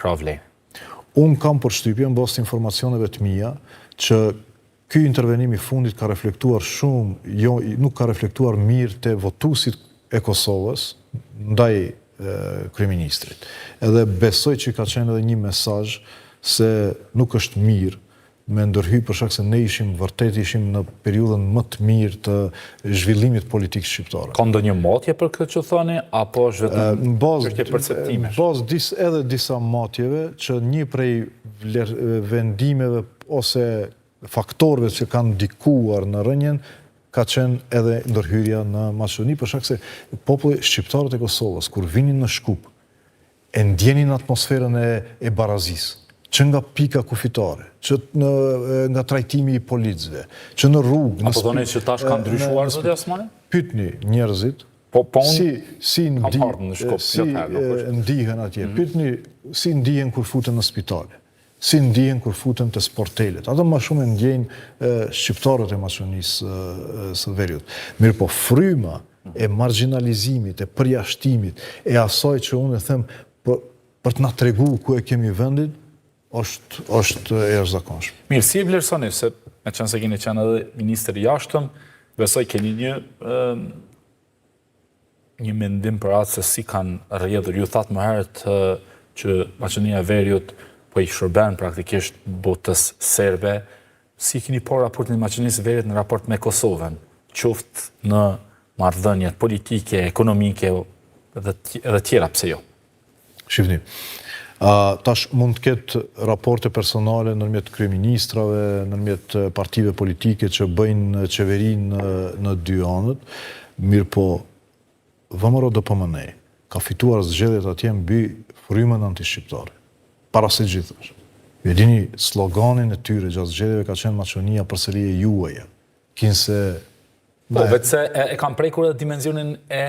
përkrah VLEN? Unë kam përshtypjen, në bazë të informacioneve të mia, që ky intervenim i fundit ka reflektuar shumë, jo, nuk ka reflektuar mirë te votuesit e Kosovës ndaj kryeministrit. Edhe besoj që ka qenë edhe një mesazh se nuk është mirë me ndërhy për shkak se ne ishim vërtet ishim në periudhën më të mirë të zhvillimit politik shqiptar. Ka ndonjë matje për këtë që thoni apo është vetëm çështje perceptimesh? Në bazë dis, edhe disa matjeve që një prej vendimeve ose faktorëve që kanë ndikuar në rënien ka qenë edhe ndërhyrja në Maqedoni për shkak se populli shqiptarët e Kosovës kur vinin në Shkup e ndjenin atmosferën e e barazisë, që nga pika kufitare, që në nga trajtimi i policëve, që në rrugë, në A po thoni që tash ka ndryshuar zoti Osmani? Pyetni njerëzit, Po, po unë si si kam ardhur në Shkup si ndihen atje. Mm -hmm. Pyetni si ndihen kur futen në spitale. Si ndihen kur futen te sportelet. Ato më shumë e ndjejnë shqiptarët e Maqedonisë së Veriut. Mirëpo fryma e margjinalizimit, e përjashtimit, e asaj që unë e them për, për të na tregu ku e kemi vendin, është, është e jashtëzakonshme. Mirë, si e vlerësoni, se meqenëse keni qenë edhe ministër i jashtëm, besoj keni një, një mendim për atë se si kanë rrjedhur. Ju thatë më herët që Maqedonia e Veriut po i shërben praktikisht botës serbe. Si keni parë raportin e Maqedonisë së Veriut në raport me Kosovën, qoftë në marrëdhëniet politike, ekonomike dhe edhe tjera, pse jo? Shifni, tash mund të ketë raporte personale ndërmjet kryeministrave, ndërmjet partive politike që bëjnë qeverinë në dy anët, mirëpo VMRO-DPMNE ka fituar zgjedhjet atje mbi frymën antishqiptare. Para së gjithash. Ju e dini sloganin e tyre gjatë zgjedhjeve ka qenë Maqedonia përsëri e juaja. Kinse Po, vetë se e, e kam prekur edhe dimensionin e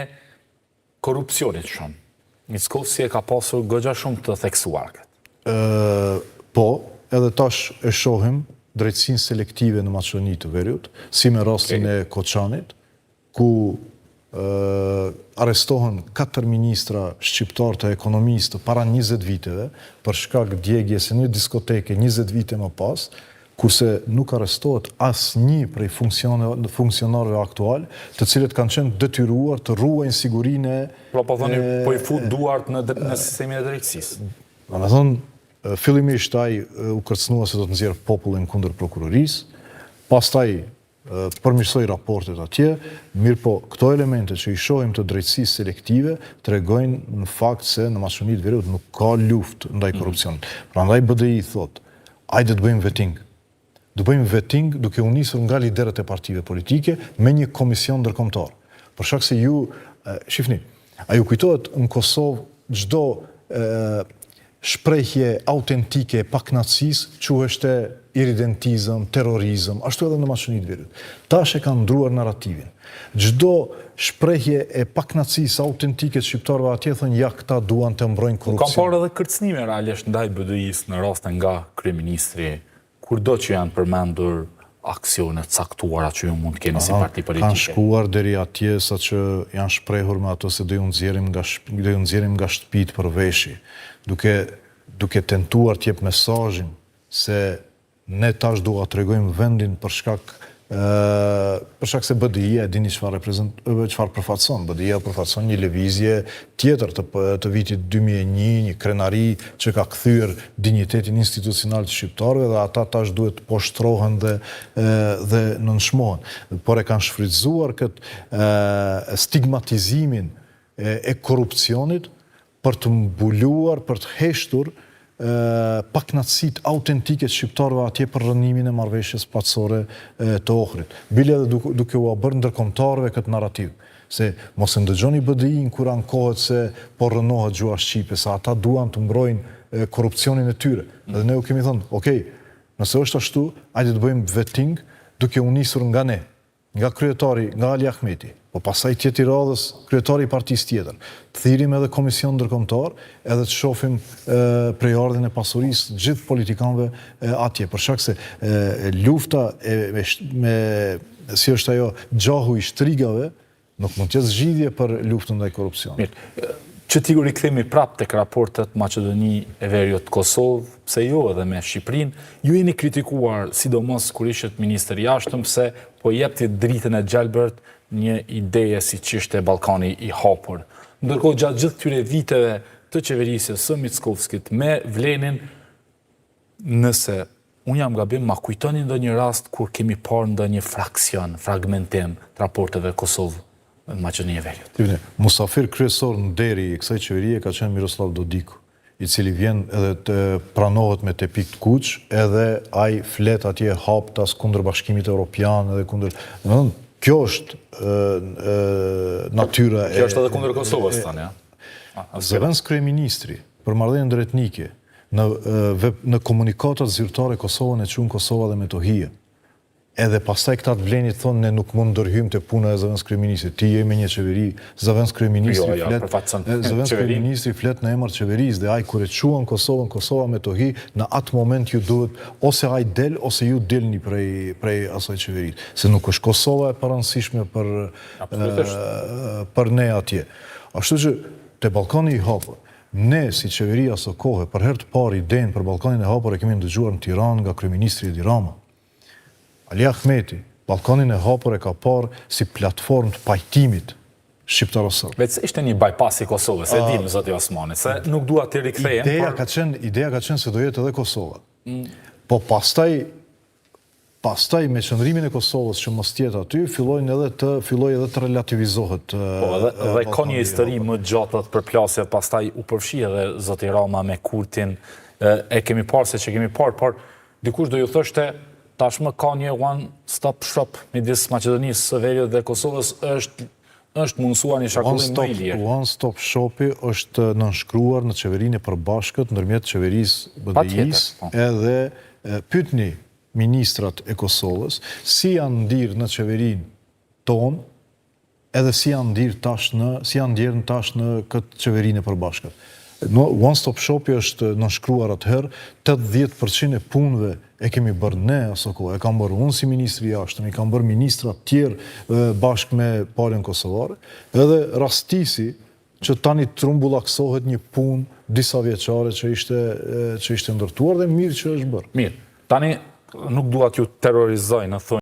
korrupsionit shumë. Mickoski e ka pasur goxha shumë të theksuar këtë. Po, edhe tash e shohim drejtësinë selektive në Maqedoni të Veriut, si me rastin e Koçanit, ku arrestohen 4 ministra shqiptarë të ekonomisë të para 20 viteve, për shkak djegies së një diskoteke 20 vite më pas, kurse nuk arrestohet asnjë prej funksionarëve aktualë, të cilët kanë qenë detyruar të ruajnë sigurinë e Pra po thoni, po i fut duart në në sistemin e drejtësisë. Domethënë, fillimisht ai u kërcënua se do të nxjerrë popullin kundër prokurorisë, pastaj përmirësoi raportet atje, mirëpo këto elemente që i shohim të drejtësisë selektive tregojnë në fakt se në Maqedoni të Veriut nuk ka luftë ndaj mhm. korrupsionit. Prandaj BDI thotë, ajde të bëjmë vetting. Të bëjmë vetting duke u nisur nga liderët e partive politike me një komision ndërkombëtar. Për shkak se ju shifni, a ju kujtohet në Kosovë çdo shprehje autentike e pakënaqësisë quheshte irridentizëm, terrorizëm, ashtu edhe në Maqedoni të Veriut. Tash e kanë ndruar narrativin. Çdo shprehje e pakënaqësisë autentike të shqiptarëve atje thonë ja këta duan të mbrojnë korrupsionin. Kam parë edhe kërcënime realisht ndaj BDI-së në raste nga kryeministri Kurdo që janë përmendur aksione të caktuara që ju mund të keni si parti politike. Kanë shkuar deri atje sa që janë shprehur me ato se do ju nxjerrim nga do ju nxjerrim nga shtëpitë për veshi, duke duke tentuar të jep mesazhin se ne tash do ua tregojmë vendin për shkak për shkak se BDI-ja e dini çfarë reprezent çfarë përfaqëson. BDI-ja përfaqëson një lëvizje tjetër të të vitit 2001, një krenari që ka kthyer dinjitetin institucional të shqiptarëve dhe ata tash duhet të poshtrohen dhe dhe nënçmohen. Por e kanë shfrytëzuar këtë stigmatizimin e, e korrupsionit për të mbuluar, për të heshtur pakënaqësitë autentike të shqiptarëve atje për rrënimin e marrëveshjes paqësore të Ohrit. Bile edhe duke, duke ua bërë ndërkombëtarëve këtë narrativ, se mos e ndëgjoni BDI-n kur ankohet se po rrënohet gjuha shqipe, se ata duan të mbrojnë korrupsionin e tyre. Dhe ne u kemi thënë, ok, nëse është ashtu, ajde të bëjmë vetting duke u nisur nga ne. Nga kryetari, nga Ali Ahmeti, po pastaj të jetë i radhës kryetari i partisë tjetër. Të thirrim edhe komision ndërkombëtar, edhe të shohim prejardhjen e pasurisë gjithë politikanëve atje, për shkak se lufta e me, me si është ajo gjahu i shtrigave, nuk mund të jetë zgjidhje për luftën ndaj korrupsionit. Mirë. Që t'i rikthehemi prapë tek raportet Maqedoni e Veriut Kosovë, pse jo edhe me Shqipërinë, ju jeni kritikuar sidomos kur ishit ministër i Jashtëm se po jepni dritën e gjelbërt një ideje siç ishte Ballkani i Hapur. Ndërkohë gjatë gjithë këtyre viteve të qeverisjes së Mickovskit me Vlenin, nëse unë jam gabim, ma kujtoni ndonjë rast kur kemi parë ndonjë fraksion, fragmentim të raporteve Kosovë Maqedoni e Veriut. Musafir kryesor nderi i kësaj qeverie ka qenë Miroslav Dodiku, i cili vjen edhe të pranohet me tepih të kuq, edhe ai flet atje haptas kundër Bashkimit Evropian edhe kundër, domethënë kjo është natyra e Kjo është edhe kundër Kosovës tani, a? Zëvendëskryeministri për marrëdhënie ndëretnike në në komunikatat zyrtare Kosovën e quan Kosova dhe Metohia. Edhe pastaj këta të Vlenit thonë ne nuk mund ndërhyjmë te puna e zëvendëskryeministrit. Ti je me një qeveri, zëvendëskryeministri jo, jo, flet, zëvendëskryeministri flet në emër të qeverisë dhe ai kur e quan Kosovën Kosova Metohi, në atë moment ju duhet ose ai del ose ju dilni prej prej asaj qeverisë, se nuk është Kosova e parëndësishme për për ne atje. Ashtu që te Ballkani i Hapur, ne si qeveri aso kohe për herë të parë idenë për Ballkanin e Hapur e kemi ndëgjuar në Tiranë nga kryeministri Edi Rama. Ali Ahmeti, Ballkanin e Hapur e ka parë si platformë të pajtimit shqiptaro-serb. Veç ishte një bypass i Kosovës, e dimë zoti Osmani, se nuk dua të rikthehem, Ideja ka qenë, ideja ka qenë se do jetë edhe Kosova. Po pastaj pastaj me qëndrimin e Kosovës që mos të jetë aty, fillojnë edhe të filloi edhe të relativizohet Po, edhe dhe ka një histori më gjatë të përplasje, pastaj u përfshi edhe zoti Rama me Kurtin, e kemi parë se që kemi parë, por Dikush do ju thoshte, tashmë ka një one stop shop midis Maqedonisë së Veriut dhe Kosovës, është është mundësuar një qarkullim më i lirë. One stop shopi është nënshkruar në qeverinë e përbashkët ndërmjet qeverisë BDI-së po. edhe pyetni ministrat e Kosovës si janë ndirë në qeverinë tonë edhe si janë ndirë tash në si janë ndjerë tash në këtë qeverinë e përbashkët. No, One Stop Shopi është nënshkruar atëherë, 80% e punëve e kemi bërë ne aso kohë, e kam bërë unë si ministri i jashtëm, i kam bërë ministrat tjerë bashkë me palën kosovare, edhe rastisi që tani trumbullaksohet një punë disa vjeçare që ishte që ishte ndërtuar dhe mirë që është bërë. Mirë. Tani nuk dua t'ju terrorizoj në thonjë.